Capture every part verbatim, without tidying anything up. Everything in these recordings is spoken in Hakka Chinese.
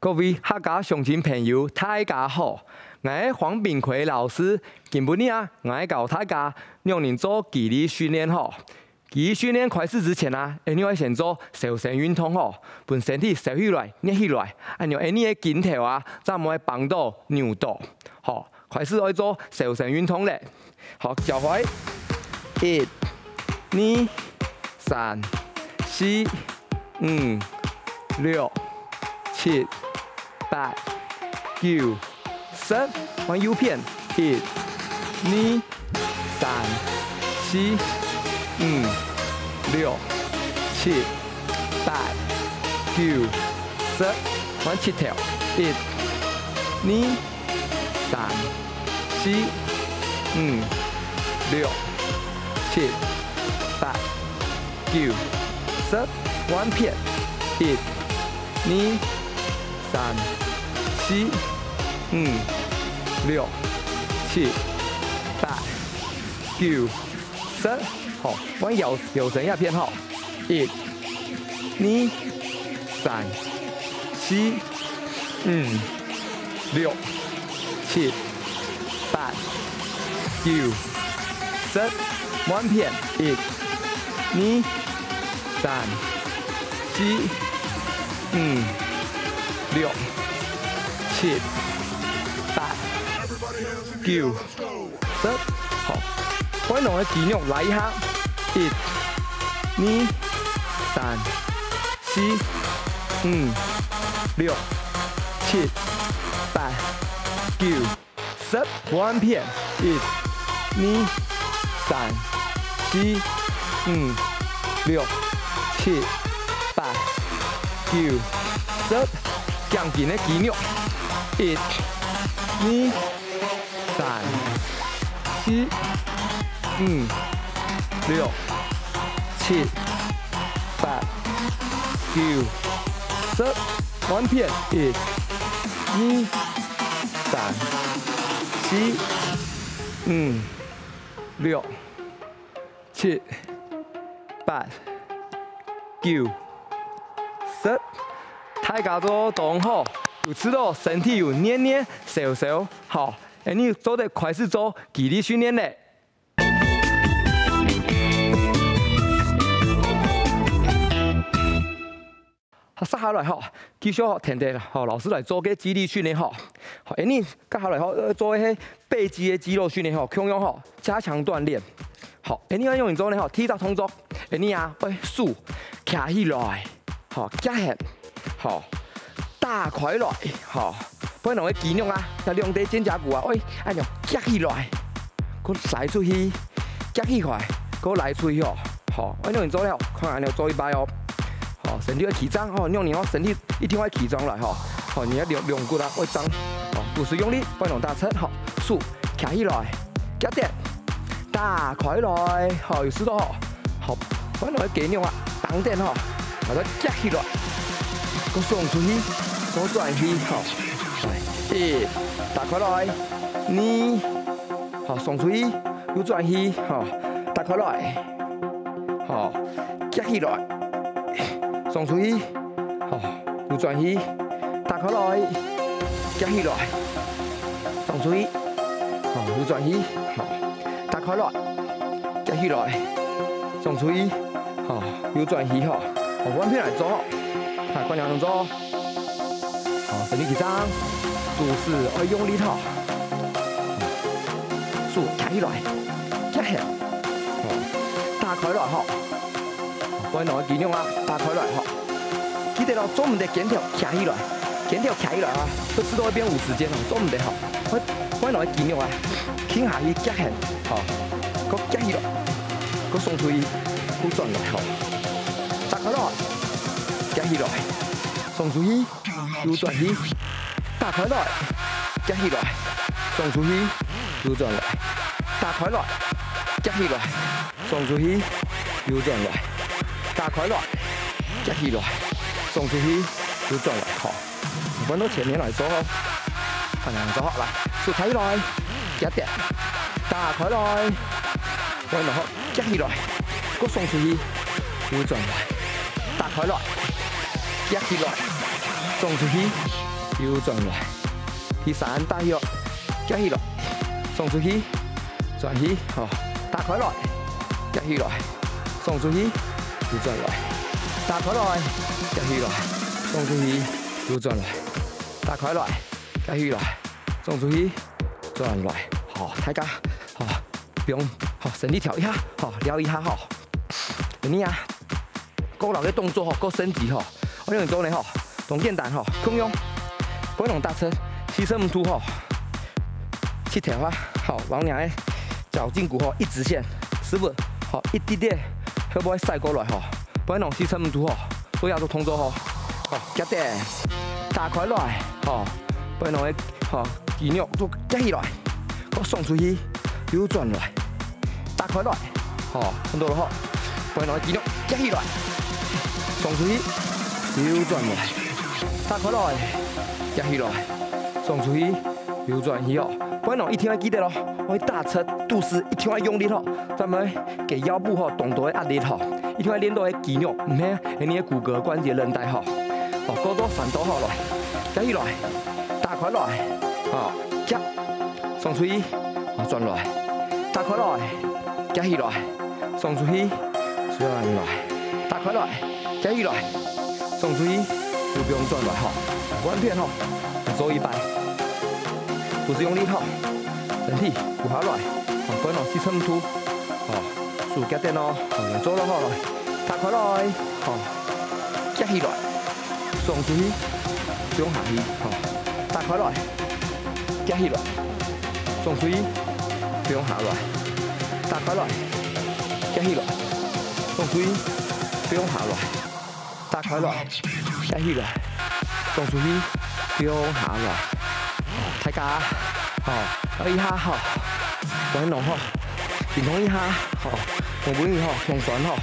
各位客家鄉親朋友，大家好！𠊎係黃炳奎老師，今晡日啊，𠊎教大家仰般做肌力訓練吼。 肌力訓練開始之前啊，𠊎等愛先做燒身運動吼，分身體燒起來、熱起來，恁樣𠊎等个筋頭啊，正毋會繃著、扭著。好，開始愛做燒身運動咧。好，腳踝，一、二、三、四、五、六、七、八、九、 十，換右片，一、二、三、四、五、六、七、八、九、十，換膝頭，一、二、三、四、五、六、七、八、九、十，換片，一、二、 三、四、五、六、七、八、九、十。好，換腰，腰身這片吼。一、二、三、四、五、六、七、八、九、十。換片，一、二、三、四、五、六、七、八、九、十。好，背囊个肌肉拉一下，一、二、三、四、五、六、七、八、九、十。換片，一、二、三、四、五、六、七、八、九、十。頸根个肌肉，一、二、 三、四、五、六、七、八、九、十。換片，一、二、三、四、五、六、七、八、九、十。大家做當好，有試著身體有熱熱、燒燒，好，𠊎等做得開始做肌力訓練咧。 好，接下來吼，繼續吼，跈等吼，老師來做个肌力訓練吼。好，𠊎等接下來吼，呃，做个係背肌个肌肉訓練吼，共樣吼，加強鍛鍊。好，𠊎等愛仰般做呢吼？第一隻動作，𠊎等啊，愛手擎起來，吼，夾絚，吼，打開來，吼，背囊个肌肉啊，這兩塊肩胛骨啊，愛恁樣夾起來，過拉出去，夾起來，過拉出去吼。好，愛仰般做呢？看恁樣做一擺哦。 好，身體愛企正，吼，仰般哦，身體一定愛企正來，吼。好，你个龍，龍骨啊，愛正，吼，肚屎用力，背囊打直，吼，手擎起來，夾等，打開來，吼，有試著吼。好，背囊个肌肉啊，繃等吼，把它夾起來，過送出去，過轉去，吼。來，一，打開來，二，好，送出去，又轉去，吼，打開來。 好，夾起來，送出去，好，又轉去，打開來，夾起來，送出去，好，又轉去，好，打開來，夾起來，送出去，好，又轉去，好，好，換片來做，好，看仰般做。 好，身體企正，肚屎愛用力吼。手擎起來，夾絚，好，打開來吼。好，背囊个肌肉啊，打開來吼。記得哦，做毋得肩頭擎起來，肩頭擎起來啊，會試著會變有時間哦，做毋得吼。會，背囊个肌肉啊，停下去夾絚，好，過夾起來，過送出去，過轉來吼。打開來，夾起來，送出去。 又轉去，打開來，夾起來，送出去，又轉來，打開來，夾起來，送出去，又轉來，打開來，夾起來，送出去，又轉來，好。翻到前面來做哦。好，恁樣做好，來，手擎起來，夾等，打開來，然後 夾起來，過送出去，又轉來，打開來，夾起來，送出去，又轉來。第三，打起來，夾起來，送出去，轉去，吼，打開來，夾起來，送出去，又轉來，打開來，夾起來，送出去，又轉來，打開來，夾起來，送出去，轉來。好，大家，好，放，好，身體調一下，好，尞一下，好。恁呢啊，各位个動作吼，各升級吼，我跟你講呢吼，當簡單吼，共樣，背囊打直，四十五度吼，膝頭啊，好，往你个腳脛骨吼，一直線，是不？好，一滴滴，會不會曬過來吼？背囊四十五度吼，做這種動作吼，好，夾等，打開來，好，背囊个，好，肌肉做夾起來，好，送出去，又轉來。 打開來，好，看到了吼，背囊个肌肉夾起來，送出去，又轉來，打開來，夾起來，送出去，又轉去哦。背囊一定愛記得咯，愛打直肚屎，一定愛用力吼，咱們个腰部吼，當多个壓力吼，一定愛練到个肌肉，毋係，你个骨骼、關節、韌帶吼。哦，過多三到好來，夾起來，打開來，哦，夾。 送出去，好，轉來，打開來，夾起來，送出去，轉來，打開來，夾起來，送出去，又放轉來吼，換片吼，做一擺，肚屎用力吼，身體跍下來，好，背囊四十五度，好，手夾等哦，好，來做了好來，打開來，好，夾起來。 送出去，放下去，吼，打開來，夾起來，送出去，放下來，打開來，夾起來，送出去，放下來，打開來，夾起來，送出去，放下來。大家，吼，尞一下，吼，運動，吼，運動一下，吼，我們，吼，放鬆，吼。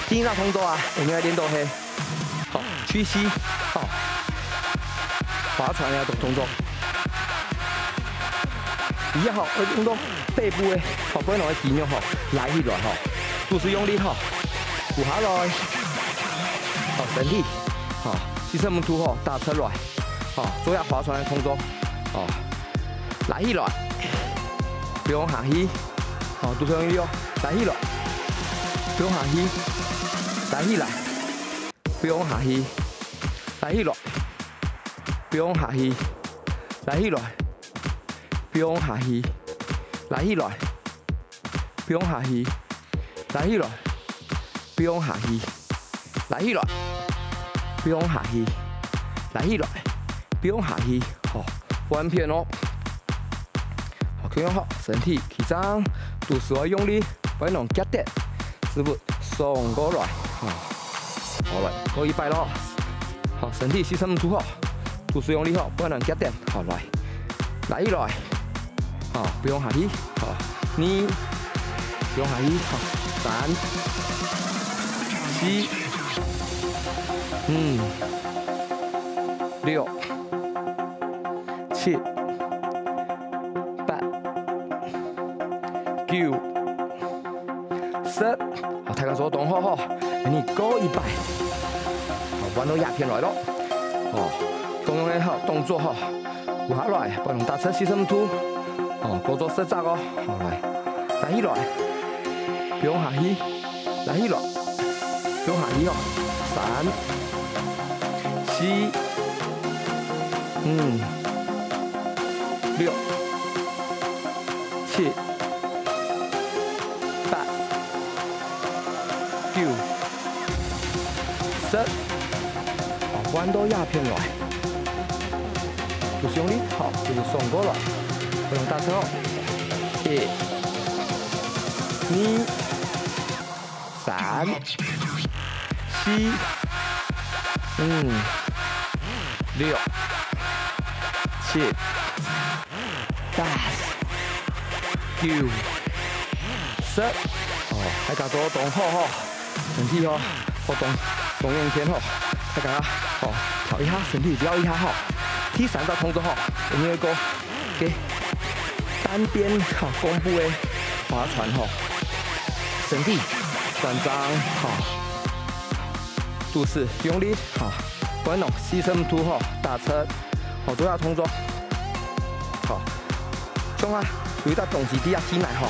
第一隻動作啊，𠊎等愛練到係 好，屈膝，好，划船个動，動作。一樣好，愛用到背部个，好，背囊个肌肉，好，拉起來，好，肚屎用力，好，跍下來，好，身體，好，四十五度，好，打直來，好，做下划船个動作，好，拉起來，放下去，好，肚屎用力哦，拉起來，放下去，拉起來。 放下去，拉起來，放下去，拉起來，放下去，拉起來，放下去，拉起來，放下去，拉起來，放下去，拉起來，放下去，好，換片哦。 好，共樣好，身體企正，肚屎愛用力，背囊夾等，屎朏送過來，好，好來，過一擺咯。好，身體四十五度好，肚屎用力好，背囊夾等，好來，拉起來，好，放下去，好，二，放下去，好，三，四，五，六， 七、八、九、十。好，大家做到當好吼，恁呢過一擺。好，換到這片來咯。哦，共樣个好動作吼，跍下來，背囊打直四十五度。哦，過做十隻哦。好，來，拉起來，放下去。 拉起來，放下去哦。三、四、五、六、七、八、九、十。哦，換到這片來。肚屎用力，好，屎朏送過來，背囊打直哦。一、二、 三、四、五、六、七、八、九、十。哦，大家做到當好吼，身體吼，活動當用力吼，大家吼，調一下身體，尞一下吼。第三隻動作吼，𠊎等愛過 个單邊吼，弓步个划船吼，身體端正吼，肚屎用力吼，分哦，四十五度吼，打直，好，做下動作。好，像啊，有一隻東西在這起來吼，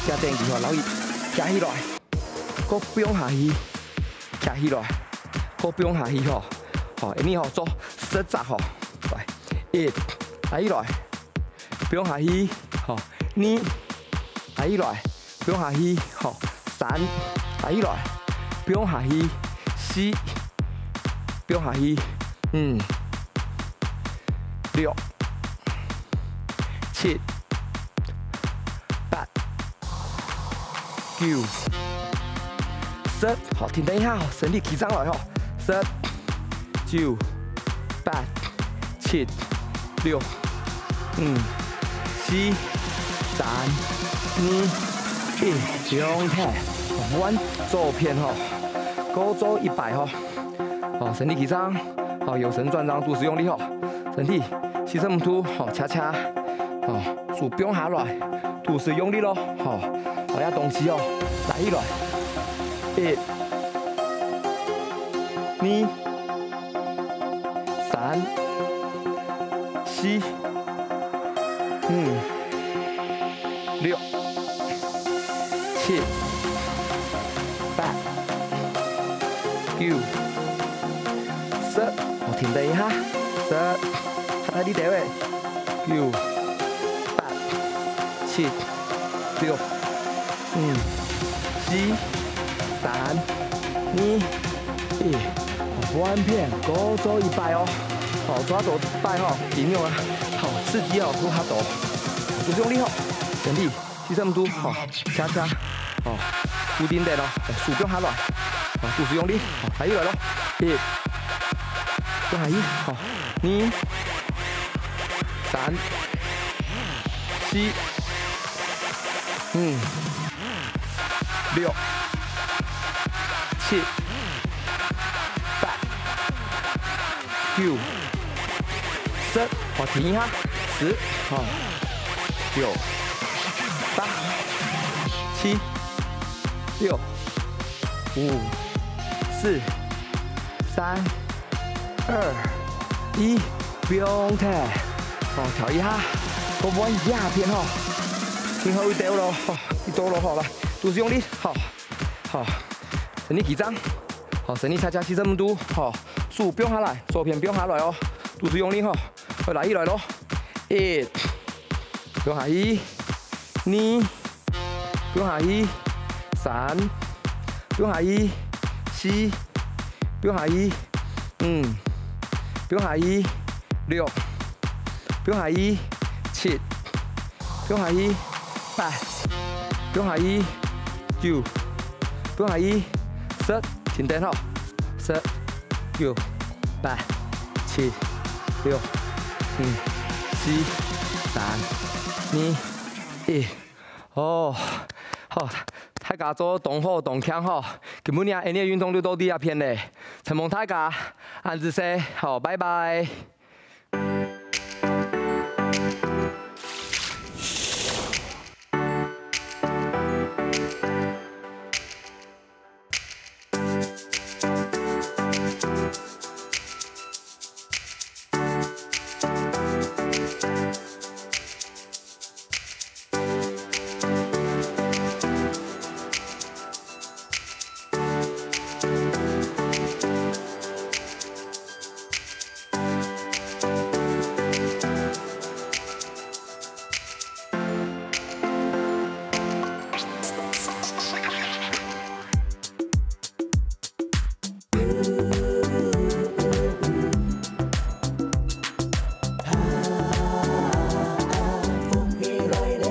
這等佢吼，然後佢徛起來，過放下去，徛起來，過放下去吼。好，你吼做十隻吼，來，一，徛起來，放下去，好，二，徛起來， 放下去，好，三，徛起來，放下去，四，放下去，五，六，七，八，九，十，好，停等一下，身體企正來吼，十，九，八，七，六，五，四，三，二，一，放忒，換左片吼，過做一擺吼。好，身體企正，好，由伸轉正，肚屎用力吼，身體四十五度，好，恰恰，好，手放下來，肚屎用力咯，好，好，這東西哦，徛起來，一，二， 三、四、五、六、七、八、九、十。好，停等一下，十，還在這位，九、八、七、六、 五、四、三、二、一，換片，過做一擺哦。好，做到一擺吼，肌肉啊，好刺激哦，做較多。好，肚屎用力吼，身體四十五度，好，恰恰，好，固定等哦，手放下來，好，肚屎用力，好，徛起來咯，一，放下去，好，二、三、四、五、 六、七、八、九、十，好，停一下，十，好，九、八、七、六、五、四、三、二、一，放忒。好，調一下，過換這片吼，最後一兜咯，吼，一兜咯，好，來，肚屎用力，好。 好，身體企正，好，身體恰恰四十五度，好，手放下來，左片放下來哦，肚屎用力吼，好，徛起來咯，一，放下去，二，放下去，三，放下去，四，放下去，五，放下去，六，放下去，七， 放下去，八，放下去，九，放下去，十，停等吼，十，九，八，七，六，五，四，三，二，一。哦，好，大家做當好當慶吼，今晡日𠊎等个運動就到這片咧，承蒙大家，恁仔細，好，拜拜。